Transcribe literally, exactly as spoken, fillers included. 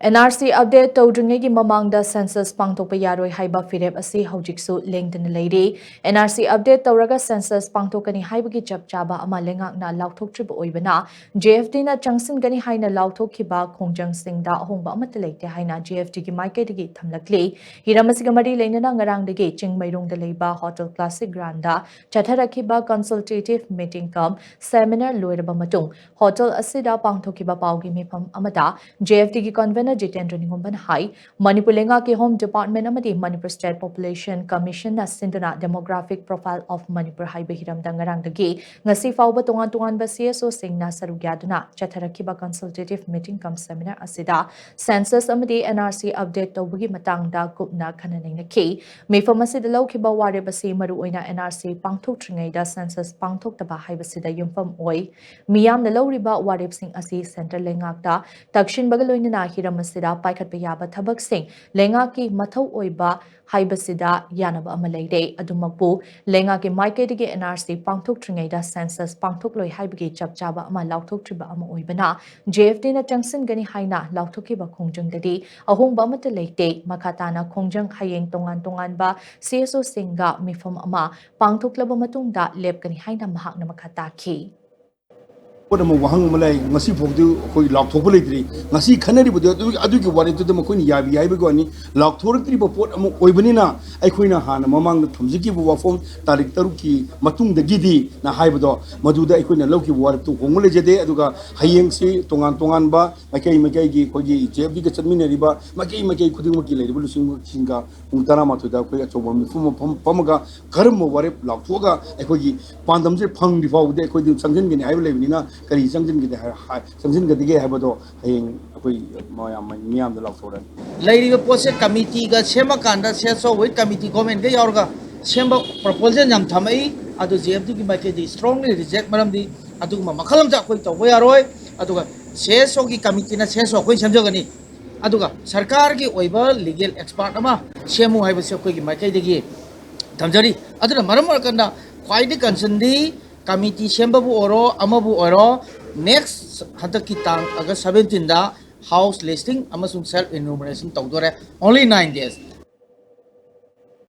And R C update ꯇꯧꯗ꯭ꯔꯤꯉꯩꯒꯤ ꯃꯃꯥꯡꯗ census ꯄꯥꯡꯊꯣꯛꯄ ꯌꯥꯔꯣꯏ ꯍꯥꯏꯕ ꯐꯤꯔꯦꯞ ꯑꯁꯤ ꯍꯧꯖꯤꯛꯁꯨ ꯂꯦꯡꯗꯅ ꯂꯩꯔꯤ꯫ ꯑꯦꯟ ꯑꯥꯔ ꯁꯤ ꯑꯞꯗꯦꯠ ꯇꯧꯔꯒ ꯁꯦꯟꯁꯁ ꯄꯥꯡꯊꯣꯛꯀꯅꯤ ꯍꯥꯏꯕꯒꯤ ꯆꯞ ꯆꯥꯕ ꯑꯃ ꯂꯩꯉꯥꯛꯅ ꯂꯥꯎꯊꯣꯛꯇ꯭ꯔꯤꯕ ꯑꯣꯏꯕꯅ, ꯖꯦ ꯑꯦꯐ ꯇꯤꯅ ꯆꯪꯁꯤꯟꯒꯅꯤ ꯍꯥꯏꯅ ꯂꯥꯎꯊꯣꯛꯈꯤꯕ ꯈꯣꯡꯖꯪꯁꯤꯡꯗ ꯑꯍꯣꯡꯕ ꯑꯃꯠꯇ ꯂꯩꯇꯦ ꯍꯥꯏꯅ ꯖꯦ ꯑꯦꯐ ꯇꯤꯒꯤ ꯃꯥꯏꯀꯩꯗꯒꯤ ꯊꯝꯂꯛꯂꯤ꯫ ꯍꯤꯔꯝ ꯑꯁꯤꯒ ꯃꯔꯤ ꯂꯩꯅꯅ ꯉꯔꯥꯡꯗꯒꯤ ꯆꯤꯡꯃꯩꯔꯣꯡꯗ ꯂꯩꯕ ꯍꯣꯇꯦꯜ ꯀ꯭ꯂꯥꯁꯤꯛ ꯒ꯭ꯔꯥꯟꯗ ꯆꯠꯊꯔꯛꯈꯤꯕ consultative meeting cum seminar ꯂꯣꯏꯔꯕ ꯃꯇꯨꯡ, ꯍꯣꯇꯦꯜ ꯑꯁꯤꯗ ꯄꯥꯡꯊꯣꯛꯈꯤꯕ ꯄꯥꯎꯒꯤ ꯃꯤꯐꯝ ꯑꯃꯗ ꯖꯦ ꯑꯦꯐ ꯇꯤꯒꯤ convener ꯖꯤꯇꯦꯟꯗ꯭ꯔ ꯅꯤꯉꯣꯝꯕꯅ ꯍꯥꯏ, ꯃꯅꯤꯄꯨꯔ ꯂꯩꯉꯥꯛꯀꯤ Home Department ꯑꯃꯗꯤ Manipur State Population Commission ꯅ ꯁꯤꯟꯗꯨꯅ Demographic Profile of Manipur ꯍꯥꯏꯕ ꯍꯤꯔꯝꯗ ꯉꯔꯥꯡꯗꯒꯤ ꯉꯁꯤ ꯐꯥꯎꯕ ꯇꯣꯉꯥꯟ ꯇꯣꯉꯥꯟꯕ ꯁꯤ ꯑꯦꯁ ꯑꯣꯁꯤꯡꯅ ꯁꯔꯨꯛ ꯌꯥꯗꯨꯅ ꯆꯠꯊꯔꯛꯈꯤꯕ consultative meeting cum seminar ꯑꯁꯤꯗ ꯁꯦꯟꯁꯁ ꯑꯃꯗꯤ ꯑꯦꯟ ꯑꯥꯔ ꯁꯤ ꯑꯞꯗꯦꯠ ꯇꯧꯕꯒꯤ ꯃꯇꯥꯡꯗ ꯀꯨꯞꯅ ꯈꯟꯅ ꯅꯩꯅꯈꯤ꯫ ꯃꯤꯐꯝ ꯑꯁꯤꯗ ꯂꯧꯈꯤꯕ ꯋꯥꯔꯦꯞ ꯑꯁꯤ ꯃꯔꯨꯑꯣꯏꯅ ꯑꯦꯟ ꯑꯥꯔ ꯁꯤ ꯄꯥꯡꯊꯣꯛꯇ꯭ꯔꯤꯉꯩꯗ ꯁꯦꯟꯁꯁ ꯄꯥꯡꯊꯣꯛꯇꯕ ꯍꯥꯏꯕꯁꯤꯗ ꯌꯨꯝꯐꯝ ꯑꯣꯏ꯫ ꯃꯤꯌꯥꯝꯅ ꯂꯧꯔꯤꯕ ꯋꯥꯔꯦꯞꯁꯤꯡ ꯑꯁꯤ ꯁꯦꯟꯇꯔ ꯂꯩꯉꯥꯛꯇ ꯇꯛꯁꯤꯟꯕꯒ ꯂꯣꯏꯅꯅ ꯍꯤꯔꯝ ꯑꯁꯤꯗ ꯄꯥꯏꯈꯠꯄ ꯌꯥꯕ ꯊꯕꯛꯁꯤꯡ ꯂꯩꯉꯥꯛꯀꯤ ꯃꯊꯧ ꯑꯣꯏꯕ ꯍꯥꯏꯕꯁꯤꯗ ꯌꯥꯅꯕ ꯑꯃ ꯂꯩꯔꯦ꯫ ꯑꯗꯨꯃꯛꯄꯨ ꯂꯩꯉꯥꯛꯀꯤ ꯃꯥꯏꯀꯩꯗꯒꯤ ꯑꯦꯟ ꯑꯥꯔ ꯁꯤ ꯄꯥꯡꯊꯣꯛꯇ꯭ꯔꯤꯉꯩꯗ ꯁꯦꯟꯁꯁ ꯄꯥꯡꯊꯣꯛꯂꯣꯏ ꯍꯥꯏꯕꯒꯤ ꯆꯞ ꯆꯥꯕ ꯑꯃ ꯂꯥꯎꯊꯣꯛꯇ꯭ꯔꯤꯕ ꯑꯃ ꯑꯣꯏꯕꯅ, ꯖꯦ ꯑꯦꯐ ꯇꯤꯅ ꯆꯪꯁꯤꯟꯒꯅꯤ ꯍꯥꯏꯅ ꯂꯥꯎꯊꯣꯛꯈꯤꯕ ꯈꯣꯡꯖꯪꯗꯗꯤ ꯑꯍꯣꯡꯕ ꯑꯃꯠꯇ ꯂꯩꯇꯦ꯫ ꯃꯈꯥ ꯇꯥꯅ ꯈꯣꯡꯖꯪ ꯍꯌꯦꯡ ꯇꯣꯉꯥꯟ ꯇꯣꯉꯥꯟꯕ ꯁꯤ ꯑꯦꯁ ꯑꯣꯁꯤꯡꯒ ꯃꯤꯐꯝ ꯑꯃ ꯄꯥꯡꯊꯣꯛꯂꯕ ꯃꯇꯨꯡꯗ ꯂꯦꯞꯀꯅꯤ ꯍꯥꯏꯅ ꯃꯍꯥꯛꯅ ꯃꯈꯥ ꯇꯥꯈꯤ꯫ ꯄꯣꯠ ꯑꯃ, ꯋꯥꯍꯪ ꯑꯃ ꯂꯩ, ꯉꯁꯤ ꯐꯥꯎꯗꯤ ꯑꯩꯈꯣꯏ ꯂꯥꯎꯊꯣꯛꯄ ꯂꯩꯇ꯭ꯔꯤ꯫ ꯉꯁꯤ ꯈꯟꯅꯔꯤꯕꯗꯨ ꯑꯗꯨ-, ꯑꯗꯨꯒꯤ ꯋꯥꯔꯦꯞꯇꯨꯗ ꯃꯈꯣꯏꯅ ꯌꯥꯕꯤ ꯍꯥꯏꯕꯒꯤ ꯋꯥꯅꯤ꯫ ꯂꯥꯎꯊꯣꯔꯛꯇ꯭ꯔꯤꯕ ꯄꯣꯠ ꯑꯃ ꯑꯣꯏꯕꯅꯤꯅ, ꯑꯩꯈꯣꯏꯅ ꯍꯥꯟꯅ ꯃꯃꯥꯡꯗ ꯊꯝꯖꯈꯤꯕ ꯋꯥꯐꯝ, ꯇꯥꯔꯤꯛ ꯇꯔꯨꯛꯀꯤ ꯃꯇꯨꯡꯗꯒꯤꯗꯤ ꯅ ꯍꯥꯏꯕꯗꯣ, ꯃꯗꯨꯗ ꯑꯩꯈꯣꯏꯅ ꯂꯧꯈꯤꯕ ꯋꯥꯔꯦꯞꯇꯨ ꯍꯣꯡꯕ ꯂꯩꯖꯗꯦ꯫ ꯑꯗꯨꯒ ꯍꯌꯦꯡꯁꯤ ꯇꯣꯉꯥꯟ ꯇꯣꯉꯥꯟꯕ ꯃꯥꯏꯀꯩ ꯃꯥꯏꯀꯩꯒꯤ ꯑꯩꯈꯣꯏꯒꯤ ꯖꯦ ꯑꯦꯐ ꯗꯤꯒ ꯆꯠꯃꯤꯟꯅꯔꯤꯕ ꯃꯥꯏꯀꯩ ꯃꯥꯏꯀꯩ ꯈꯨꯗꯤꯡꯃꯛꯀꯤ ꯂꯩꯔꯤꯕ ꯂꯨꯆꯤꯡꯕꯁꯤꯡꯒ ꯄꯨꯡ ꯇꯔꯥꯃꯥꯊꯣꯏꯗ ꯑꯩꯈꯣꯏ ꯑꯆꯧꯕ ꯃꯤꯐꯝ ꯑꯃ ꯐꯝ-, ꯐꯝꯃꯒ ꯀꯔꯝꯕ ꯋꯥꯔꯦꯞ ꯂꯥꯎꯊꯣꯛꯑꯒ ꯑꯩꯈꯣꯏꯒꯤ ꯄꯥꯟꯗꯝꯁꯦ ꯐꯪꯗ꯭ꯔꯤ ꯐꯥꯎꯕꯗꯤ ꯑꯩꯈꯣꯏꯗꯤ ꯆꯪꯁꯤꯟꯒꯅꯤ ꯍꯥꯏꯕ ꯂꯩꯕꯅꯤꯅ, ꯀꯔꯤ ꯆꯪꯁꯤꯟꯒꯗꯦ ꯍꯥꯏ-, ꯍꯥꯏ-, ꯆꯪꯁꯤꯟꯒꯗꯒꯦ ꯍꯥꯏꯕꯗꯣ ꯍꯌꯦꯡ ꯑꯩꯈꯣꯏ ꯃꯌꯥꯝ, ꯃꯤꯌꯥꯝꯗ ꯂꯥꯎꯊꯣꯔꯛꯑꯅꯤ꯫ ꯂꯩꯔꯤꯕ ꯄꯣꯠꯁꯦ ꯀꯃꯤꯇꯤꯒ ꯁꯦꯝꯃꯀꯥꯟꯗ, ꯁꯦꯁꯣ ꯋꯤꯠ ꯀꯃꯤꯇꯤ ꯒꯣꯔꯃꯦꯟꯒ ꯌꯥꯎꯔꯒ ꯁꯦꯝꯕ ꯄ꯭ꯔꯣꯄꯣꯖꯦꯜ ꯌꯥꯝ ꯊꯝꯃꯛꯏ꯫ ꯑꯗꯨ ꯖꯦ ꯑꯦꯐ ꯗꯤꯒꯤ ꯃꯥꯏꯀꯩꯗꯒꯤ strongly reject, ꯃꯔꯝꯗꯤ ꯑꯗꯨꯒꯨꯝꯕ ꯃꯈꯜ ꯑꯃꯇ ꯑꯩꯈꯣꯏ ꯇꯧꯕ ꯌꯥꯔꯣꯏ꯫ ꯑꯗꯨꯒ ꯁꯦꯁꯣꯒꯤ ꯀꯃꯤꯇꯤꯅ ꯁꯦꯁꯣ ꯑꯩꯈꯣꯏ ꯁꯦꯝꯖꯒꯅꯤ꯫ ꯑꯗꯨꯒ ꯁꯔꯀꯥꯔꯒꯤ ꯑꯣꯏꯕ ꯂꯤꯒꯦꯜ ꯑꯦꯛꯁꯄꯥꯔꯠ ꯑꯃ ꯁꯦꯝꯃꯨ ꯍꯥꯏꯕꯁꯦ ꯑꯩꯈꯣꯏꯒꯤ ꯃꯥꯏꯀꯩꯗꯒꯤ ꯊꯝꯖꯔꯤ꯫ ꯑꯗꯨꯅ ꯃꯔꯝ ꯑꯣꯏꯔꯀꯥꯟꯗ ꯈ꯭ꯋꯥꯏꯗꯒꯤ ꯀꯟꯁꯔꯟꯗꯤ ꯀꯃꯤꯇꯤ ꯁꯦꯝꯕꯕꯨ ꯑꯣꯏꯔꯣ, ꯑꯃꯕꯨ ꯑꯣꯏꯔꯣ, ꯅꯦꯛꯁ ꯍꯟꯗꯛꯀꯤ ꯇꯥꯡ ꯑꯥꯒꯁ ꯁꯕꯦꯟꯇꯤꯟꯗ house listing ꯑꯃꯁꯨꯡ self enumeration ꯇꯧꯗꯣꯔꯦ꯫ Only nine days.